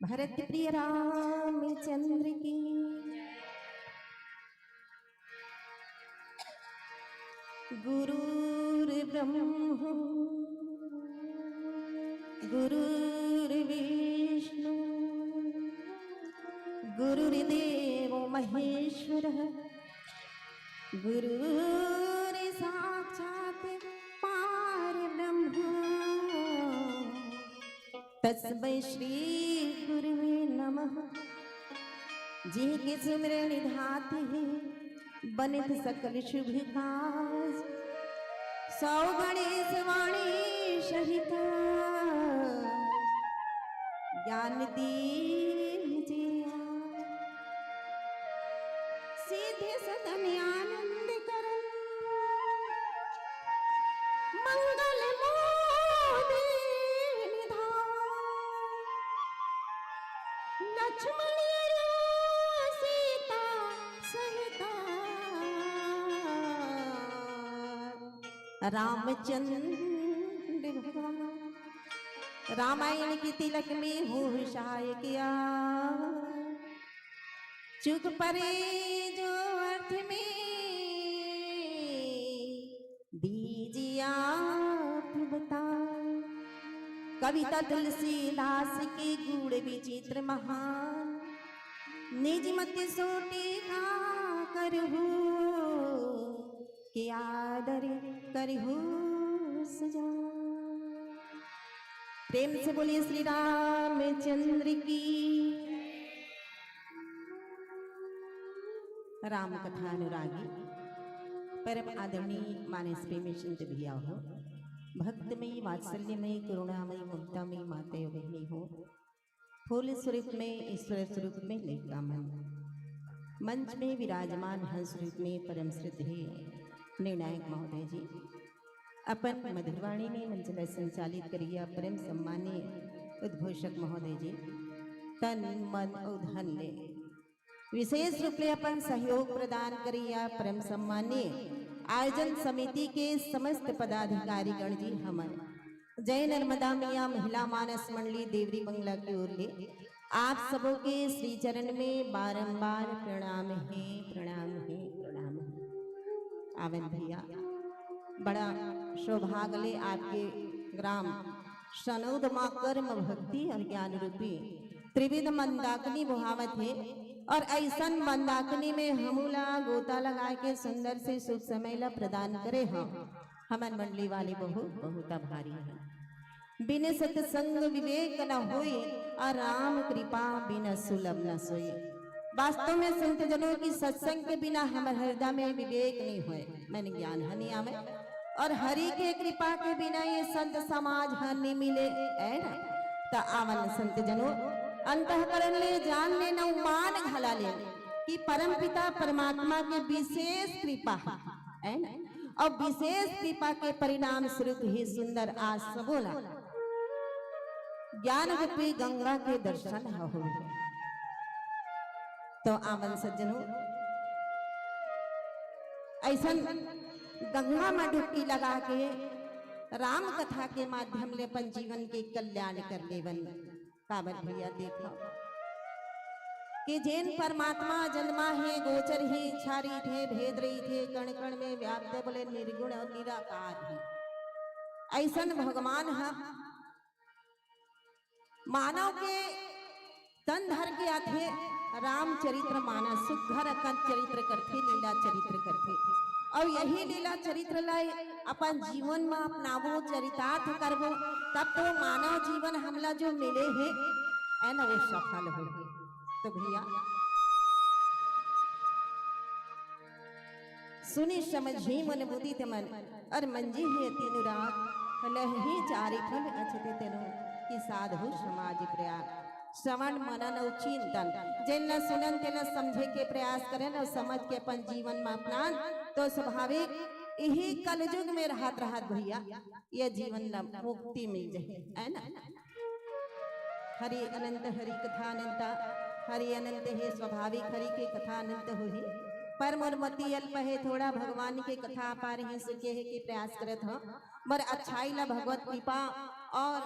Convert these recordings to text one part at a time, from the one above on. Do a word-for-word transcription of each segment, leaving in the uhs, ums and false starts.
भरत प्रिय रामचंद्र की। गुरुर्ब्रह्म गुरुर्विष्णु गुरुर्देव महेश्वर गुरुर्साक्षात् परब्रह्म तस्मै श्री गुरुवे नमः। जिनके सुमिरन निधात हे, बनित सकल शुभ काज। सौ गणेश वाणी सहित ज्ञान दीजिया। सीधे सदन आनंद करन मंगल मोदी निधान। लक्ष्मण सीता सहिता रामचंद्र भगवान। रामायण के तिलक में हो सहाय किया। चूक परे जो अर्थ में दीजिए आप बता। कविता तुलसीदास की गूढ़ विचित्र महान। निज मति सोटी का करहु कि आदर करहु सजा। प्रेम से बोलिए श्री रामचंद्र की। राम कथा अनुरागी परम आदरणीय मानस प्रेमी संत भैया हो, भक्तमयी, वात्सल्यमयी, करुणामयी, ममतामयी माता बहिनी हो, फूल स्वरूप में, ईश्वर स्वरूप में लइका मन, मंच में विराजमान हंस रूप में परम श्रद्धेय निर्णायक महोदय जी, अपन मधुरवाणी में मंच ला संचालित करिया परम सम्मानीय उद्घोषक महोदय जी, तन मन अउ धन ले विशेष रूप ले अपन सहयोग प्रदान करिया परम सम्मानीय आयोजन समिति के समस्त पदाधिकारी गण जी, हमर जय नर्मदा मैया महिला मानस मंडली देवरी बंगला की ओर ले आप सबों के श्री चरण में बारंबार प्रणाम है, प्रणाम है, प्रणाम है। आनंद भैया, बड़ा सौभाग्य ले आपके ग्राम सनौद माँ कर्म भक्ति और ज्ञान रूपी त्रिविध मंदाकिनी बोहावत हे और ऐसन मंदाकिनी में हमू ला गोता लगा के सुंदर से शुभ समय ला प्रदान करे हो। हमर मंडली वाले बहुत, बहुत आभारी है। बिन सत्संग विवेक न होए, और राम कृपा बिन सुलभ न सोए। वास्तव में संत जनों की सत्संग के बिना हमर हृदय में विवेक नहीं होए, मन ज्ञान ह नहीं आवे, और हरि के कृपा के बिना ये संत समाज ह नहीं मिले, है ना? त आवन संत जनों, अंतःकरण ले, जान ले, न मान घला ले कि परमपिता परमात्मा के विशेष कृपा है, है ना? और विशेष कृपा के परिणाम स्वरूप ही सुंदर आज सबो ला ज्ञान रूपी गंगा के दर्शन ह होए। तो आवन सज्जनों, ऐसन गंगा में डुबकी लगा के राम कथा के माध्यम ले अपन जीवन के कल्याण कर लेवन। काबर भैया, देखो कि जेन परमात्मा जन्मा हे, गोचर हे, इच्छा रहिथे, भेद रहिथे, कण कण में व्याप्त हे, बोले निर्गुण और निराकार हे। ऐसन भगवान ह मानव के तन धर के आथे। रामचरित्र मानस सुघर अकन चरित्र करथे, लीला चरित्र करथे। और यही लीला चरित्र ला अपन जीवन में अपनाबो, चरितार्थ करबो, तब तो मानव जीवन हमला जो मिले हे, है ना, वो सफल हो। तो भैया, सुनि समझि मन मुदित मन, और मंजे ही अति अनुराग, लहहि चारि फल अछति तनु। साधु समाज प्रयास, श्रवण मनन अउ चिंतन, जेन ला सुनन तेला समझे के प्रयास करन अउ समझ के अपन जीवन म अपनान, तो स्वाभाविक इही कलयुग में रहत रहत भैया ये जीवन ला मुक्ति मिल जाए, है ना। हरि अनंत, हरि कथा अनंता, हरि अनंत हे स्वाभाविक, हरि के कथा अनंत होही। पर मोर मति अल्प हे, थोड़ा भगवान के कथा अपार हे, सुखे हे के प्रयास करत हव। मोर अच्छाई ला भगवत कृपा और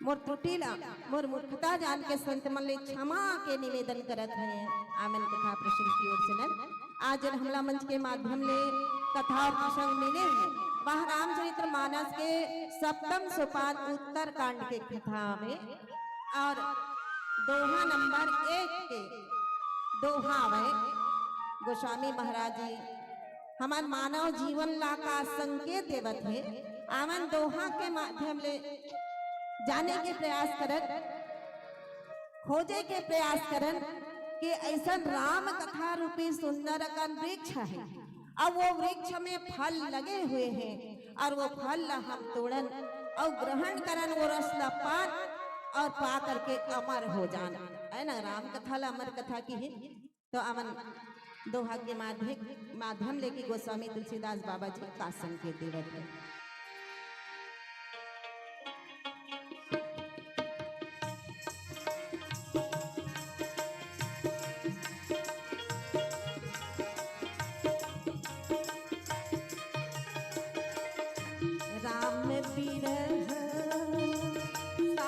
मोर त्रुटि ला, मोर मूर्खता जान के संत मन ले क्षमा के निवेदन करत हे। आमन कथा प्रसंग की ओर चलन। आज हमला मंच के माध्यम ले कथा और प्रसंग मिले हे, वह रामचरित्र मानस के सप्तम सोपान उत्तर कांड के कथा में और दोहा नंबर एक के दोहा हवय। गोस्वामी महाराज जी हमर मानव जीवन ला का संकेत देवत हे, आमन दोहा के माध्यम ले जाने के प्रयास करत, खोजे के प्रयास करन कि ऐसन राम कथा रूपी सुंदर अकन वृक्ष हे, अब वो वृक्ष में फल लगे हुए हैं और वो फल ला हम तोड़न और ग्रहण करन, वो रस ला पान और पा करके अमर हो जान, है ना। राम कथा ला अमर कथा किहिन। तो अमन दोहा के माध्य-, माध्यम लेके गोस्वामी तुलसीदास बाबा जी का संकेत देवत हे। राम विरह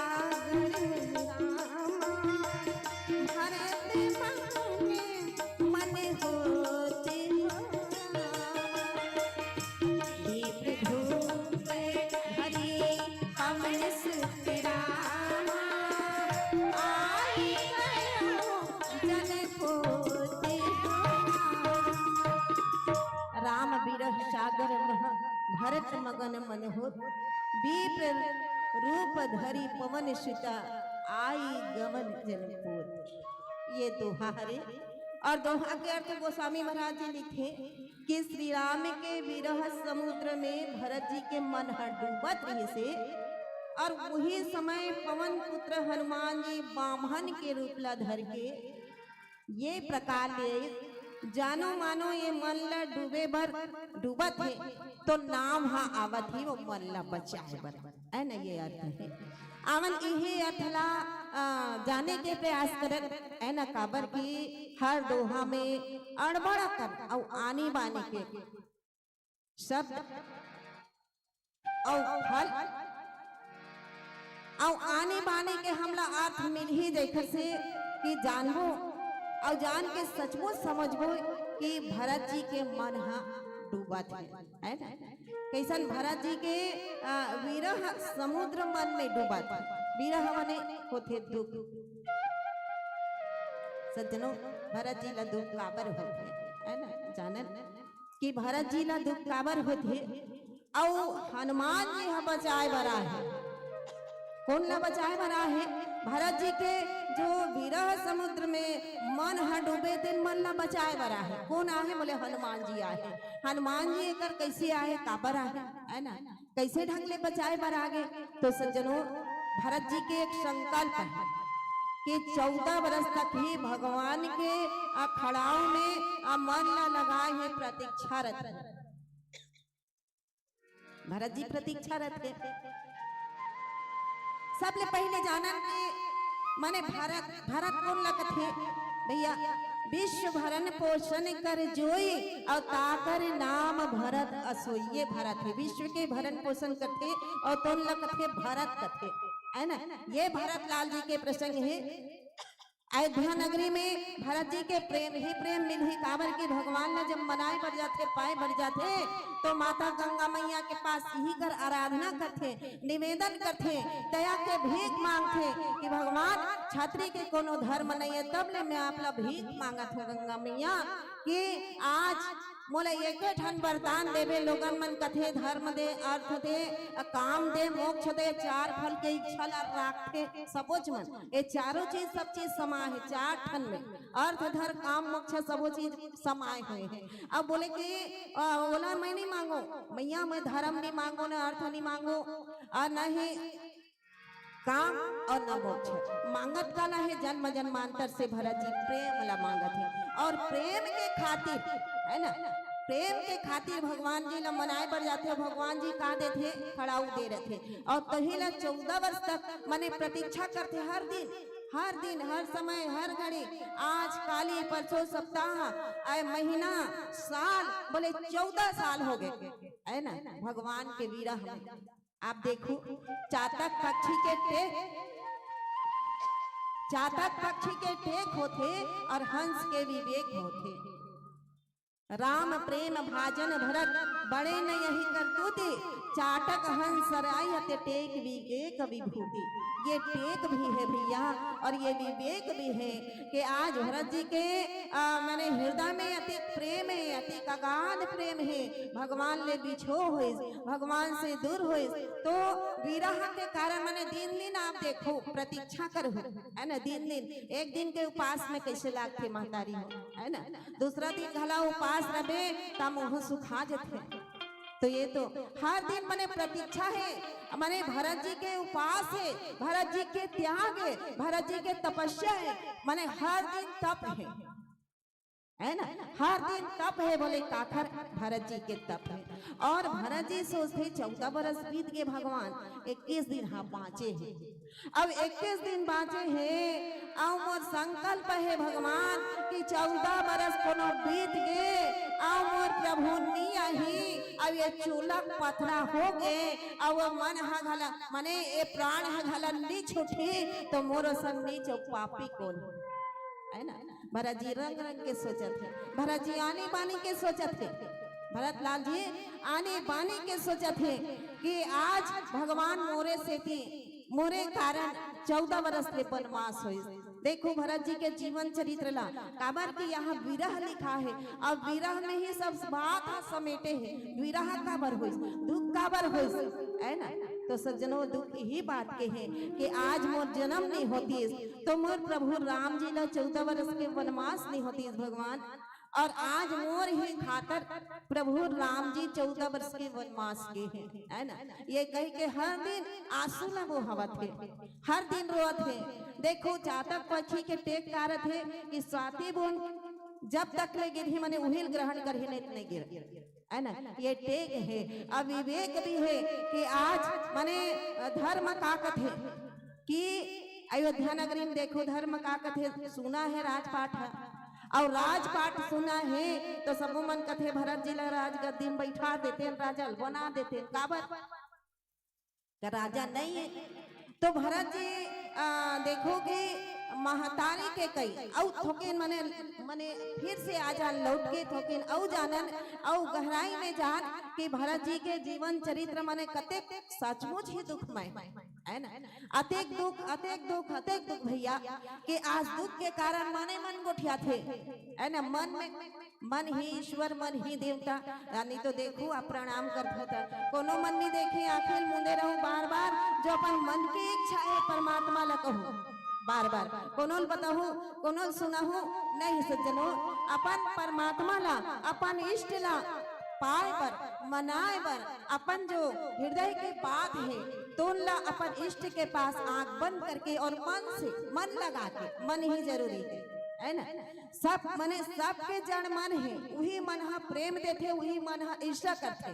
सागर रामा, भरत मन मन होत हो रामा। दीप धूप धरि पवन सुत रामा, आई गयो जन पोत हो रामा। राम विरह सागर मह भरत मगन मन होत, दीप रूप धरि पवन सुत आई गवन जन पोत। ये दोहा हरे। और दोहा के अर्थ गोस्वामी महाराज जी लिखे कि श्री राम के विरह समुद्र में भरत जी के मन ह डूबत रहिसे और उही समय पवन पुत्र हनुमान जी बामन के रूप ला धर के ये प्रकार ले जानो मानो ये मन ला डूबे बर डूबत हे, तो नाम हा आवत ही वो मन ला बचाए बर, है ना, ये अर्थ हे। आमन इही अर्थ ला, अ, जाने के प्रयास करत, है ना, काबर कि हर दोहा में अड़बड़ अकन अउ आनी बानी के शब्द अउ फल अउ आनी बानी के हमला अर्थ मिलही, जैखर से कि जानबो अउ जान के सचमुच समझबो कि भरत जी के मन हा डूबत हे, है ना? कैसन भरत जी के, अ, विरह समुद्र मन में डूबत हे। विरह माने होथे दुख। सज्जनों, भरत जी ला दुख काबर होथे, है ना? जानन कि भरत जी ला दुख काबर होथे अउ हनुमान जी ह बचाए बर आहे। कोन ला बचाए बर आहे? भरत जी के जो विरह समुद्र में मन ह डूबे, तेन मन ला बचाए बर आहे। कोन आहे? बोले हनुमान जी आहे। हनुमान जी एकर कैसे आहे, काबर आहे, है ना? कैसे ढंग ले बचाए बर आगे? तो सज्जनों, भरत जी के एक संकल्प हे कि चौदह बरस तक ही भगवान के अखड़ाव में अ मन ला लगाए हे, प्रतीक्षा रथे। भरत जी प्रतीक्षा रथे। सबले पहिले जानन के माने भरत, भरत कोन ला कथे भैया? विश्व भरण पोषण कर जोई, अउ ताकर नाम भरत असोई। ये भरत हे, विश्व के भरण पोषण करथे अउ तोन ला कथे भरत कथे, है ना? ये भरत लाल जी के प्रसंग हे। अयोध्या नगरी में भरत जी के प्रेम ही प्रेम मिलही, काबर कि भगवान ला जब मनाए बर जाथे, पाए बर जाथे, तो माता गंगा मैया के पास इही कर आराधना करथे, निवेदन करथे, दया के भीख मांगथे कि भगवान, छत्री के कोनो धर्म नइ हे, तब ले मैं आप ला भीख मांगत हूँ गंगा मैया कि आज मोला एक ठन वरदान देबे। लोगन मन कथे धर्म दे, अर्थ दे, काम दे, मोक्ष दे, चार फल के इच्छा ला राखथे सबोच मन। ये चारों चीज, सब चीज समाए हे चार ठन में, अर्थ धर्म काम मोक्ष सबो चीज समाए हुए हे। अब बोले कि, अ, ओला मैं नहीं मांगो मैया, मैं धर्म नहीं मांगो, न अर्थ नहीं मांगो, और न ही काम और न मोक्ष। मांगत काला हे? जन्म जन्मांतर से भरत जी प्रेम ला मांगत हे, और प्रेम के खातिर, है ना, प्रेम के खातिर भगवान जी ला मनाए बर जाथे। भगवान जी का देथे? खड़ाऊ दे रथे। और तही ला चौदह वर्ष तक माने प्रतीक्षा करथे, हर दिन, हर दिन, हर समय, हर घड़ी, आज, काली, परसों, सप्ताह, आए महीना, साल, बोले चौदह साल हो गए, है ना, भगवान के विरह में। आप देखो, चातक पक्षी के टेक, चातक पक्षी के टेक होथे और हंस के विवेक होथे। राम प्रेम भाजन भरत, बड़े न यही करतूती, चाटक हंस राय अति टेक विवेक विभूति। ये टेक भी है भैया, और ये विवेक भी है कि आज भरत जी के, आ, माने हृदय में अति प्रेम है, अति अगाध प्रेम है, भगवान ले बिछो होइस, भगवान से दूर होइस, तो विरह के कारण माने दिन दिन आप देखो, प्रतीक्षा करो, है ना, दिन दिन, एक दिन के उपास में कैसे लागथे महतारी हो, है ना, दूसरा दिन घला उपास रहे, त मुंह सुखा जथे। तो ये तो हर दिन माने प्रतीक्षा है, माने भरत जी के उपास है, भरत जी के त्याग है, भरत जी के तपस्या है, माने हर दिन तप है, है ना, हर दिन तप है। बोले काखर? भरत जी के तप है। और भरत जी सोचथे, चौदह बरस बीत गए भगवान, इक्कीस दिन हाँ बाँचे हे। अब इक्कीस दिन बाँचे हे, अउ मोर संकल्प हे भगवान कि चौदह बरस कोनो बीत गए, अउ मोर प्रभु नी आही, अउ ये चूलक पथरा हो गए, अउ वो मन ह घला, माने ये प्राण ह घला नी छूटही, तो मोरो संग नीच पापी कोन हे? है ना? भरत जी रंग रंग के सोचत हे, भरत जी आनी बानी के सोचत हे, भरत लाल जी आनी बानी के सोचत हे कि आज भगवान मोरे सेती, मोरे कारण चौदह बरस ले बनवास होइस। देखो भरत जी के जीवन चरित्र ला, काबर कि यहाँ विरह लिखा है, अब विरह में ही सब बात ह समेटे है। विरह काबर होइस, दुख काबर होइस, है ना? तो सज्जनों, दुख यही बात के है कि आज मोर जन्म नहीं होतीस, तो मोर प्रभु राम जी ला चौदह बरस के वनवास नहीं होतीस भगवान, और आज मोर ही खातर प्रभु राम जी चौदह बरस के वनवास गे हे, है ना? ये कह के हर दिन आंसू ला बहावत हे, हर दिन रोवत हे। देखो, चातक पक्षी के टेक कारत हे कि स्वाति बून जब तक ले गिरही, माने उहिल ग्रहण करही, नहीं तो नहीं गिर, है ना? ये टेक हे, अविवेक भी हे कि आज माने धर्म का कथे कि अयोध्या नगरी में देखो, धर्म का कथे, सुना हे राजपाट ह, अउ राजपाट सुना हे तो सबो मन कथे, भरत जी ला राजगद्दी में बैठा देते, राजा ल बना देते। काबर? का राजा नहीं है? तो भरत जी, आ, देखो कि महतारी के कई अउ थोकिन माने, माने फिर से आ जान लौट के, थोकिन अउ जानन, अउ गहराई में जान कि भरत जी के जीवन चरित्र माने कतेक सचमुच ही दुखमय, है ना? अतेक दुख, अतेक दुख, अतेक दुख भैया, कि आज दुख के कारण मने मन गोठियाथे, है ना? मन में, मन ही ईश्वर, मन ही देवता। यानी तो देखो, आप प्रणाम करत हो त कोनो मन नहीं देखे, आंखें मूंदे रहो बार बार, जो अपन मन की इच्छा है परमात्मा ला कहो बार बार, कोनो ल बताहू, कोनो ल सुनाहू, नहीं सज्जनों, अपन परमात्मा ला, अपन इष्ट ला पाए बर, मनाए बर, अपन जो हृदय के बात है, तो उन ला अपन इष्ट के पास आंख बंद करके और मन से, मन लगा के, मन ही जरूरी है, है ना? सब, माने सबके जड़ मन है, वही मन ह प्रेम देथे, वही मन ह ईर्ष्या करथे।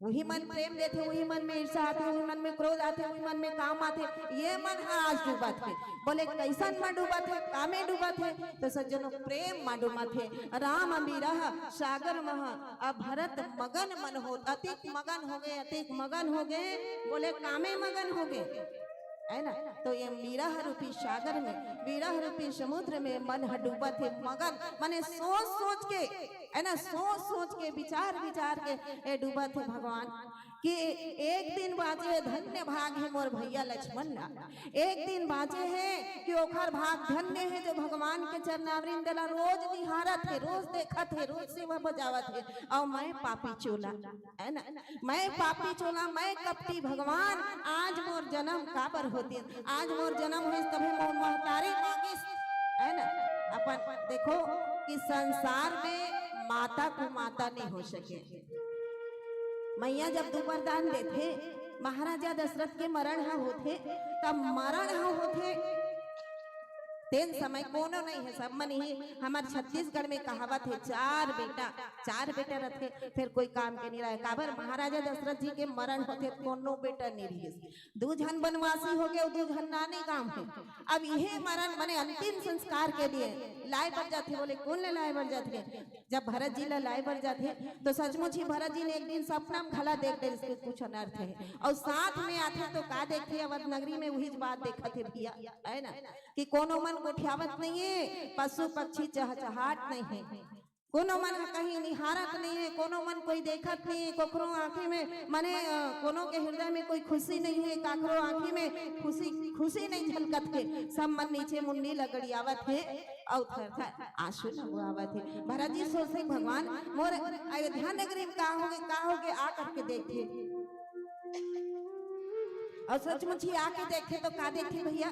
वही मन प्रेम देथे, वही मन में ईर्ष्या आथे, वही मन में क्रोध आथे, वही मन में काम आथे। ये मन ह आज डूबत हे। बोले, "कैसन म डूबत हे, का में डूबत हे?" तो सज्जनों, प्रेम म डूबत हे। "राम विरह सागर मह, अब भरत मगन मन होत।" अतिक मगन हो गए, अतिक मगन हो गए। बोले, "का में मगन हो गए?" है ना? तो ये विरह रूपी सागर में, विरह रूपी समुद्र में मन ह डूबत हे मगन, माने सोच सोच के, है ना, सोच सोच के, विचार विचार के ये डूबत हे भगवान। कि एक दिन बाँचे हे, धन्य भाग हे मोर भैया लक्ष्मण ला। एक दिन बाँचे हे कि ओखर भाग धन्य हे जो भगवान के चरणावरिंद ला रोज निहारत हे, रोज देखत हे, रोज सेवा बजावत हे। अउ मैं पापी चोला, है ना, मैं पापी चोला, मैं कपटी भगवान, आज मोर जन्म काबर होतिस? आज मोर जन्म होइस तभे मोर महतारी मांगिस, है ना? अपन देखो कि संसार में माता कुमाता नहीं हो सके। मैया जब दू वरदान देथे, महाराजा दशरथ के मरण ह होथे, तब मरण ह होथे, तेन समय कोनो नहीं है, सब मन ही। हमर छत्तीसगढ़ में कहावत है, चार बेटा, चार बेटा रथे, फिर कोई काम के नहीं रहे। काबर महाराजा दशरथ जी के मरण होथे, कोनो बेटा नहीं रहिस। दू झन बनवासी हो गए, दू झन नानी गांव है। अब इहे मरण मने अंतिम संस्कार के लिए लाए बर जाथे, बोले कौन ले लाए बर जाथे? जब भरत जी ला लाए बर जाथे, तो सचमुच ही भरत जी ने एक दिन सपना में घला देख डरिस के कुछ अनर्थ है। और साथ में आथे तो का देखथे, अवध नगरी में वही बात देखत है भैया, है ना, कि कोनो मन गोठियावत नहीं है, पशु पक्षी चहचहाट नहीं है, कोनो मन ह कहीं निहारत नहीं है, कोनो मन कोई देखत नहीं है, कोकरो आंखी में मने अ, कोनो के हृदय में कोई खुशी नहीं है, काकरो आंखी में खुशी खुशी नहीं झलकत के, सब मन नीचे मुंडी लगड़ियावत है। अउ थर थर आंसू लगवावत हे। भरत जी सोचथे, भगवान, मोर अयोध्या नगरी में का होगे, का होगे, आ करके देखे। और सचमुच ही आके देखे तो का देखे भैया,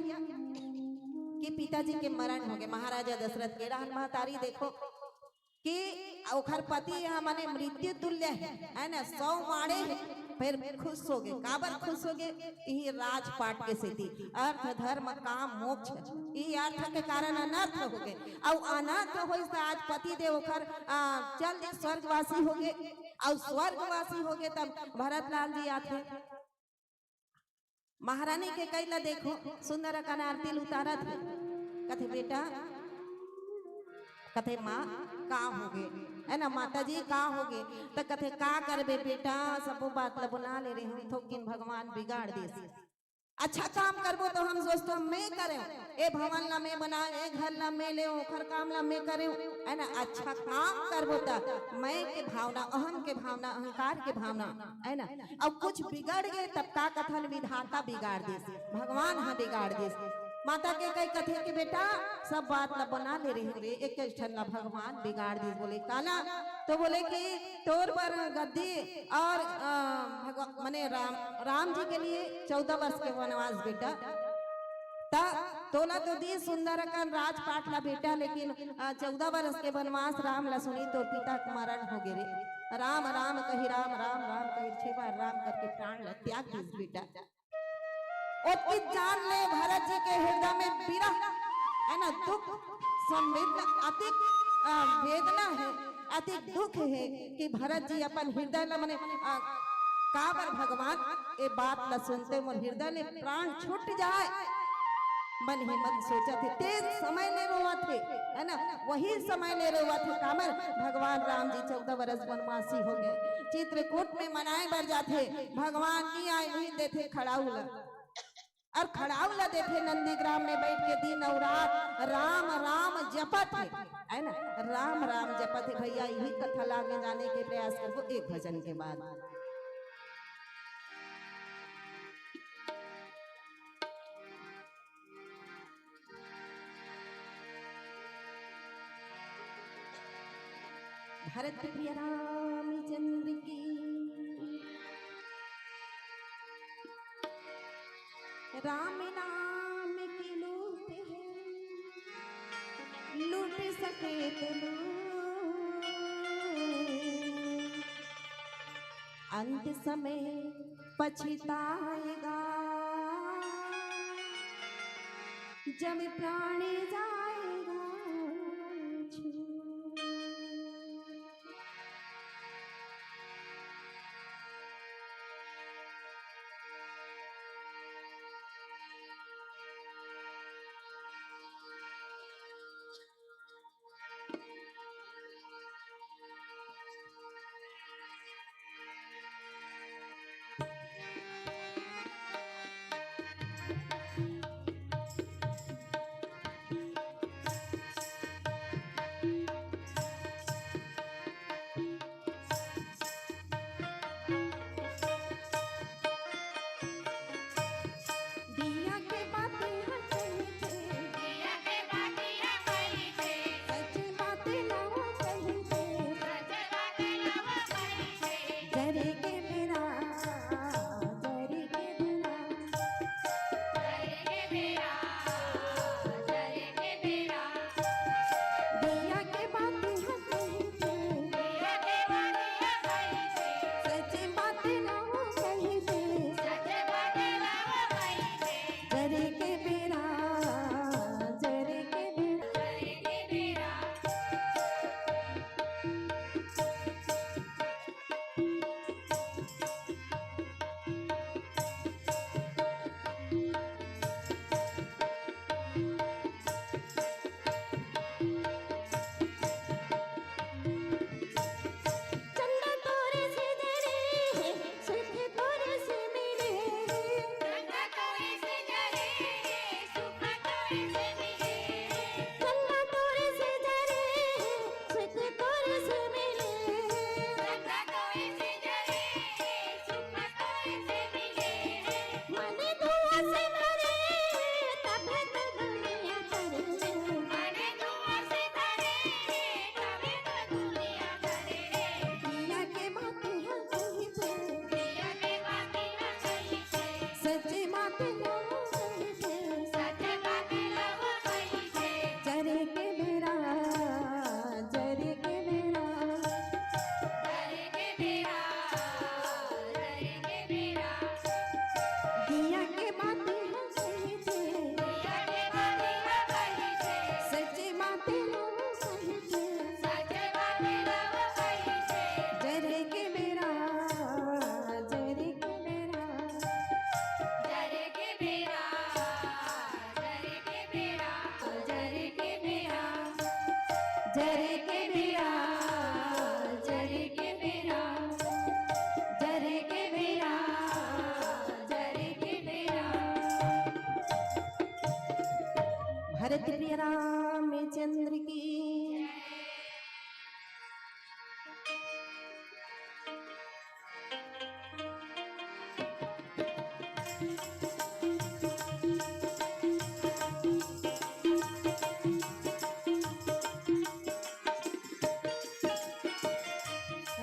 कि पिताजी के मरण होगे, महाराजा दशरथ के रहन महतारी देखो, कि ओखर पति ह माने मृत्यु तुल्य है, है ना, सौ माड़े है, फिर खुश होगे। काबर खुश होगे? इही राजपाट के सेती, अर्थ, धर्म, काम, मोक्ष, इही अर्थ के कारण अनर्थ होगे। अउ अनर्थ होइस त आज पति देव ओखर, आ, चल दे स्वर्गवासी होगे, अउ स्वर्गवासी होगे तब भरत लाल जी आथे। महारानी कैकई ला देखो, सुंदर अकन आरती ल उतारत हे। कथे, "बेटा," कथे, "माँ, का होगे?" है ना, "माता जी, का होगे?" त कथे, "का करबे बेटा, सबो बात ला बना ले रहे हूँ, थोकिन भगवान बिगाड़ देस।" अच्छा काम करबो तो हम सोचथन मैं करेंव, ए भवन ला मैं बनाएंव, ए घर ला मैं लेंव, ओखर काम ला मैं करेंव, है ना? अच्छा काम करबो त मैं के भावना, अहम के भावना, अहंकार के भावना, है ना? अउ कुछ बिगड़ गे तब का कथन, विधाता बिगाड़ दिस, भगवान ह बिगाड़ दिस। माता कैकई कथे कि बेटा, सब बात ला बना ले रहे रे, एक ठन ला भगवान बिगाड़ दिस। बोले काला? तो बोले कि तोर बर गद्दी और, अ, भगवा-, माने राम, राम जी के लिए चौदह वर्ष के वनवास बेटा। त तोला तो दी सुंदर अकन राजपाट ला बेटा, लेकिन, अ, चौदह वर्ष के वनवास राम ला सुनी तोर पिता के मरण होगे रे। राम राम कही, राम राम राम कही, छह बार राम करके प्राण ला त्याग दिस बेटा। ओतकी जान ले भरत जी के हृदय में विरह है ना, दुख, संवेदना, अति, अ, वेदना है, अति दुख है कि भरत जी अपन हृदय ला मने, अ, काबर भगवान ए बात ला सुनते मोर हृदय ले प्राण छूट जाए। मन ही मन सोचत हे, तेन समय ले रोवत हे, है ना, वही समय ले रोवत हे। काबर भगवान राम जी चौदह वर्ष वनवासी होगे, चित्रकूट में मनाए बर जाथे, भगवान नहीं आए, नहीं देथे खड़ाऊ ला। और खड़ाऊ ला देखे नंदीग्राम में बैठ के दिन और रात राम राम जपत हे, है ना, राम राम जपत हे। भैया, यही कथा ला आगे जाने के प्रयास करबो एक भजन के बाद। भरत प्रिय रामचंद्र की, राम नाम की लूट है, लूट सके तो लूट। अंत समय पछताएगा जब प्राण जाएगा छूट। भरत प्रिय रामचंद्र की।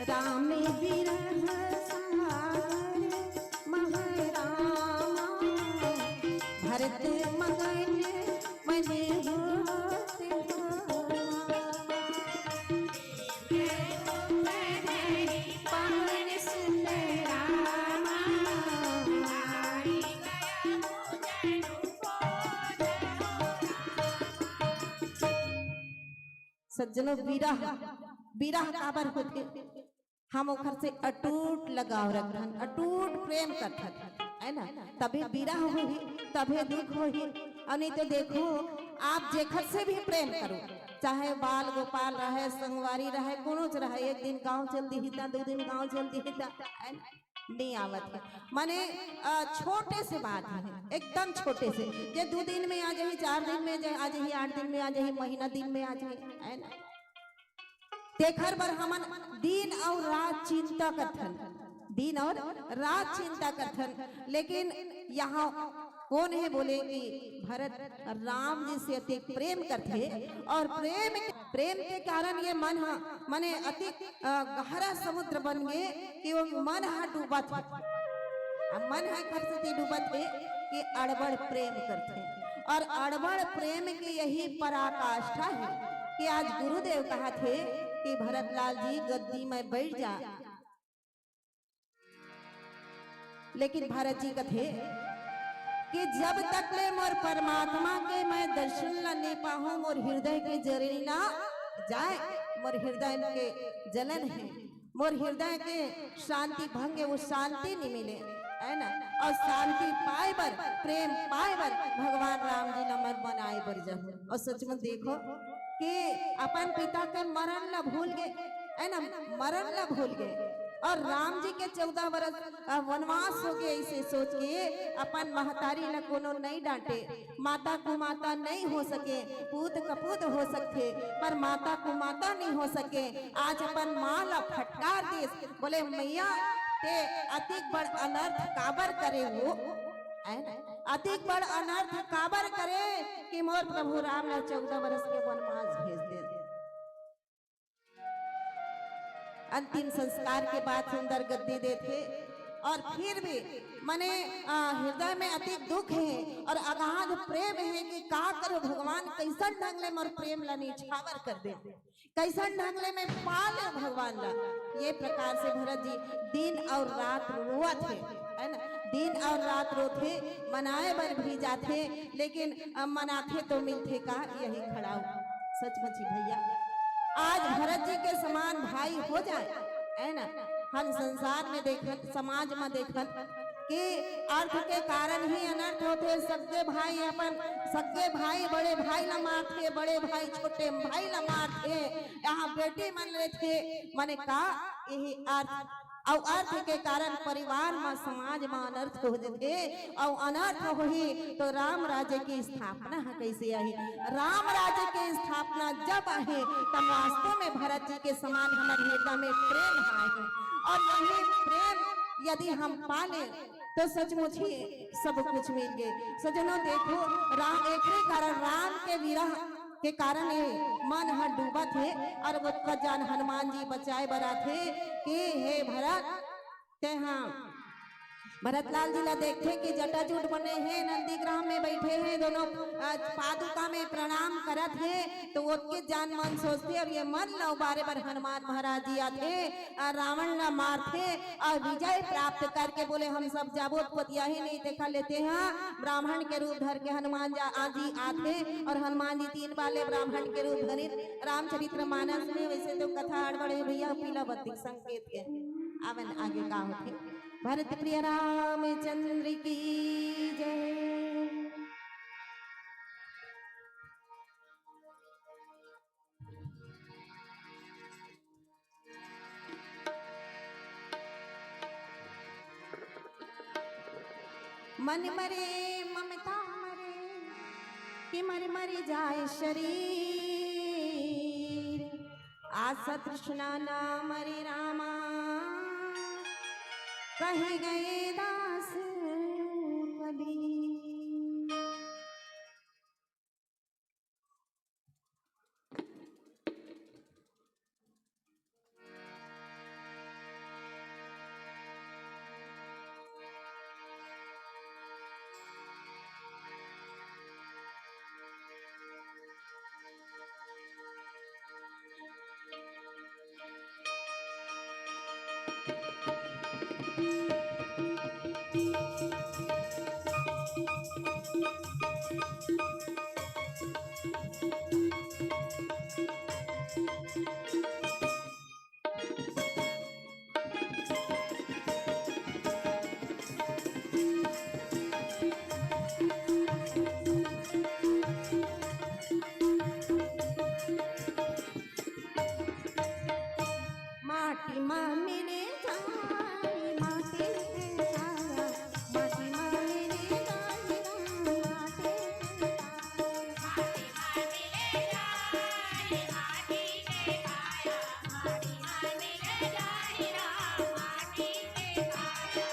राम विरह सागर महरामा, भरत मगन मन होत हवा। पवन सुत रामा, सज्जनों, विरह, विरह काबर होथे? हम ओखर से अटूट लगाव रखथन, अटूट प्रेम करथन, है ना? तभे विरह होही, तभे दुख होही। अउ नहीं तो देखो, आप जेखर से भी प्रेम करो, चाहे बाल गोपाल रहे, संगवारी रहे, कोनो च रहे, एक दिन गाँव चल दिही ता, दू दिन गाँव चल दिही ता, है ना? नहीं आवत हे। माने, अ, छोटे से बात हे, एकदम छोटे से, जे दू दिन में आ जाही, चार दिन में जा-, आ जाही, आठ दिन में आ जाही, महीना दिन में आ जाही, है ना? तेखर बर हमन दिन अउ रात चिंता करथन, दिन अउ रात चिंता करथन, लेकिन यहाँ कोन हे बोले कि भरत राम जी से अतिक प्रेम करथे, अउ प्रेम, प्रेम के कारण ये मन ह, माने अतिक, अ, गहरा समुद्र बन गे कि वो मन ह डूबत हे। अब मन ह एखर सेती डूबत हे कि अड़बड़ प्रेम करथे, अउ अड़बड़ प्रेम के यही पराकाष्ठा हे कि आज गुरुदेव कहत हे कि भरतलाल जी, गद्दी में बैठ जा। लेकिन भरत जी कथे कि जब तक ले मोर परमात्मा के मैं दर्शन ला नहीं पाहूं, मोर हृदय के जरई ना जाए, मोर हृदय के जलन हे, मोर हृदय के शांति भंग हे, वो शांति नहीं मिले, है ना? अउ शांति पाए बर, प्रेम पाए बर भगवान राम जी ला मैं बनाए बर जाहूं। अउ सचमुच देखो कि अपन पिता के मरण ला भूल गे, है ना, मरण ला भूल गे। अउ राम जी के चौदह बरस, अ, वनवास हो गे, अइसे सोच के अपन महतारी ला कोनो नहीं डांटे। माता कुमाता नहीं हो सके, पूत कपूत हो सकथे, पर माता कुमाता नहीं हो सके। आज अपन माँ ला फटकार दिस, बोले, "मैया, ते अतिक बड़ अनर्थ काबर करे हो?" है ना? अतिक बड़ अनर्थ काबर करे कि मोर प्रभु राम ला चौदह बरस के वनवास भेज दे। अंतिम संस्कार के बाद सुंदर गद्दी देथे, अउ फिर भी मने, आ, हृदय में अतिक दुख हे अउ अगाध प्रेम हे कि का करो भगवान, कइसन ढंग ले मोर प्रेम ला निछावर कर दे, कइसन ढंग ले मैं पा ले भगवान ला। ये प्रकार से भरत जी दिन अउ रात रोवत हे, है ना? दिन अउ रात रोथे, मनाए बर भी जाथे, लेकिन, अ, मनाथे तो मिलथे का? यही खड़ाऊ। सचमुच ही भैया, आज भरत जी के समान भाई हो जाए, है ना? हम संसार में देखत, समाज में देखत कि अर्थ के कारण ही अनर्थ होथे। सगे भाई अपन, सगे भाई, बड़े भाई ला मारथे, बड़े भाई छोटे भाई ला मारथे। यहाँ बेटी मन लेथे, मने का यही अर्थ अउ अर्थ के कारण परिवार म, समाज म अनर्थ हो जथे, अउ अनर्थ होही तो राम राज्य के स्थापना ह कइसे आही? राम राज्य के स्थापना जब आही, तब वास्तव में भरत जी के समान हमर हृदय में प्रेम ह आही। अउ यही प्रेम यदि हम पा ले, तो सचमुच ही सब कुछ मिल गे। सज्जनों, देखो, राम, एकरे कारण राम के विरह के कारण ये मन ह डूबत हे, अउ ओतका जान हनुमान जी बचाए बर आथे कि हे भरत, तेहा भरतलाल जी ला देखथे कि जटाजूट बने हे, नंदीग्राम में बैठे हे, दोनों, अ, पादुका में प्रणाम करत हे, तो ओतके जान मन सोचथे, अउ ये मन ला उबारे बर हनुमान महाराज जी आथे, अ, रावण ला मारथे, अउ विजय प्राप्त करके बोले, "हम सब जाबो, पतिया ही नहीं देखा लेते हैं।" ब्राह्मण के रूप धर के हनुमान जा, आ जी आथे, अउ हनुमान जी तीन बार ले ब्राह्मण के रूप धरिन। रामचरित्र मानस में वैसे तो कथा अड़बड़ हे भैया, पीला बत्ती संकेत के। आवन आगे का होथे। भरत प्रिय रामचंद्र की जय। मन मरे ममता मरे, कि मरि मरि जाए शरीर, आसा तृष्णा न मरे रामा, कहे गए दास कबीर। माटी मा मिले जाए, माटी के काया, माटी मा मिले जाए, माटी के काया। माटी मा मिले जाए, माटी के काया, माटी मा मिले जाए, माटी के काया।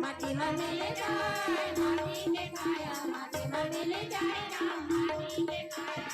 माटी मा मिले जाए, माटी के काया, माटी मा मिले जाए, माटी के काया।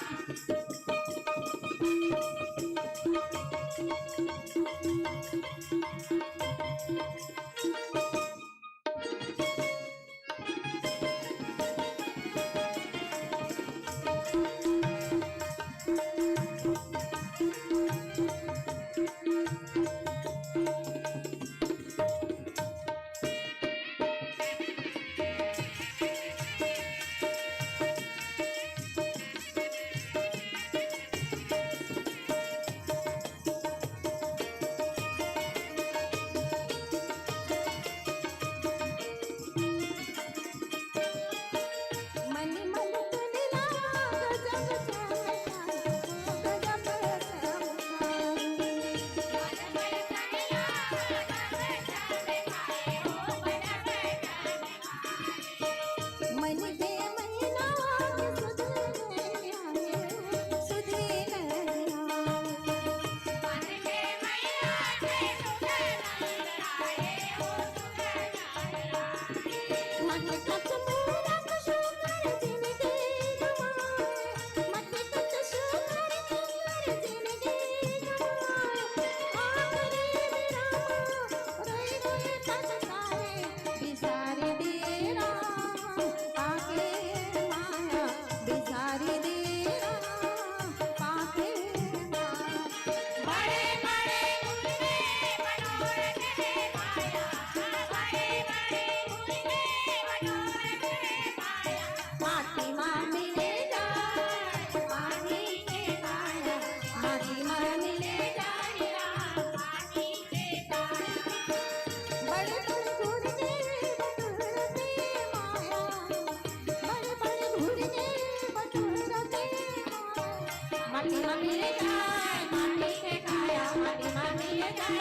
माटी मा मिले जाए, माटी के काया, माटी मा मिले जाए,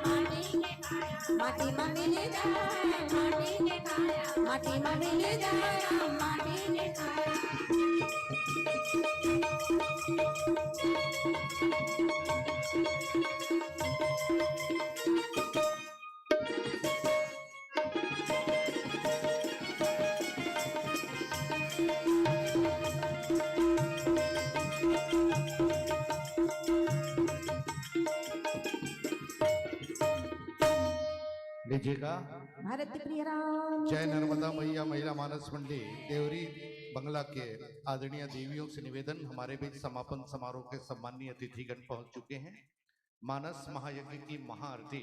माटी के काया। माटी मा मिले जाए, माटी के काया, माटी मा मिले जाए, माटी के काया। लीजिएगा। भारत प्रिय राम जय नर्मदा मैया। महिला मानस मंडली देवरी बंगला के आदरणीय देवियों से निवेदन, हमारे बीच समापन समारोह के सम्माननीय अतिथिगण पहुंच चुके हैं। मानस महायज्ञ की महाआरती